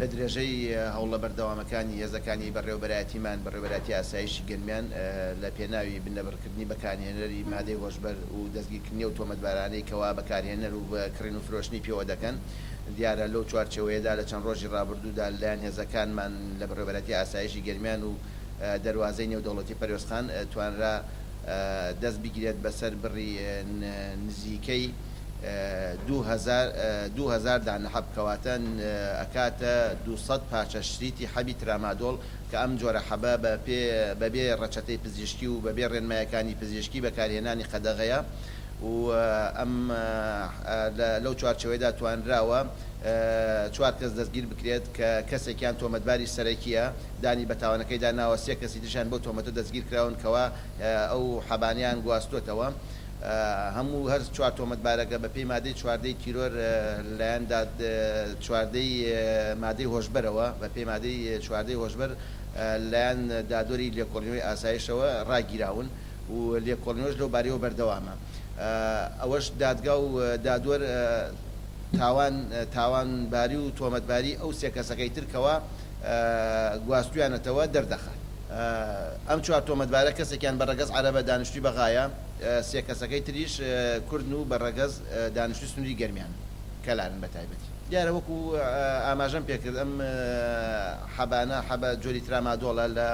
لە درێژەی هەوڵە بەردەوامەکانی هێزەکانی بەڕێوەبەرایەتیمان، بەڕێوەبەرایەتی ئاسایشی گەرمیان، لە پێناوی بنەبڕکردنی بەکارهێنەری مادەی هۆشبەر و دەستگیرکردنی ئەو تۆمەتبارانەی کەوا بەکارهێنەر و کڕین و فرۆشتنی پێوە دەکەن، دیارە لەو چوارچێوەیەدا لە چەند ڕۆژی ڕابردوودا لەلایەن هێزەکانمان لە بەڕێوەبەرایەتی ئاسایشی گەرمیان و دەروازەی نێودەوڵەتی پەروێزخان توانرا دەست بگیرێت بەسەر بڕی نزیکەی 2000 دانە حەب کەواتە ئەکاتە 200 پارچە شریتی حەبی ترامادۆڵ کە ئەم جۆرە حەبە بە پێ بەبێ ڕەچەتەی پزیشکی و بەبێ ڕێنمایەکانی پزیشکی بەکارهێنانی قەدەغەیە و ئەم لەو چوارچێوەیەدا توانراوە چوار کەس دەستگیر بکرێت کە کەسێکیان تۆمەتباری سەرەکییە دانی بە تاوانەکەیدا ناوە، سێ کەسی تریشیان بەو تۆمەتە دەستگیر کراون کەوا ئەو حەبانەیان گواستووەتەوە. هەموو هەر چوار تۆمەتبارەکە بە پێی مادەی چواردەی تیرۆر لەلایەن داد چواردەی مادەی هۆشبەرەوە بە پێی مادەی چواردەی هۆشبەر لەلایەن دادوەری لێکۆڵینەوەی ئاسایشەوە ڕاگیراون و لێکۆڵینەوەش لەو بارەیەوە بەردەوامە. ئەوەش دادگا و دادوەر تاوان تاوانباری و تۆمەتباری ئەو سێ کەسەکەی تر کەوا گواستویانەتەوە دەردەخات. ئەم چوار تۆمەتبارە کەسێکیان بە ڕەگەز عەرەبە دانیشتوی بەغایە، سێ کەسەکەی تریش کوردن و بە ڕەگەز دانیشتوی سنوری گەرمیانن، کەلارن بە تایبەتی. دیارە وەکو ئاماژەم پێکرد ئەم حەبانە حەبە جۆری ترامادۆڵە لە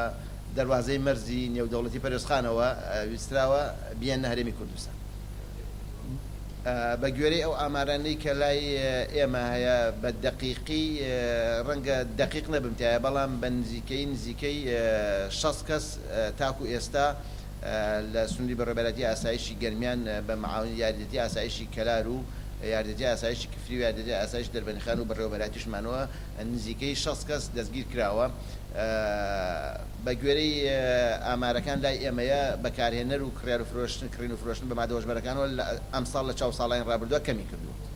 دەروازەی مەرزی نێودەوڵەتی پەروێزخانەوە ویستراوە بیێننە هەرێمی کوردستان. بە گوێرەی ئەو ئامارانەی کە لای ئێمە هەیە بە دەقیقی ڕەنگە دەقیق نەبم تیایا بەڵام بە نزیکەیی نزیکەی 60 کەس تاکو ئێستا لە سنووری بەڕێوەبەرایەتی ئاسایشی گەرمیان بە معاونی یاریدەتی ئاسایشی کەلار و یاریدەتی ئاسایشی کفری و یاریدەتی ئاسایشی دەربەندیخان و بەڕێوەبەرایەتیشمانەوە نزیکەی 60 کەس دەستگیر کراوە. بە گوێرەی ئامارەکان لای ئێمەیە بەکارهێنەر و کڕیار و فرۆشتن کڕین و فرۆشتن بە مادە هۆشبەرەکانەوە لە ئەمساڵ لە چاو ساڵانی ڕابردووە کەمی کردووە.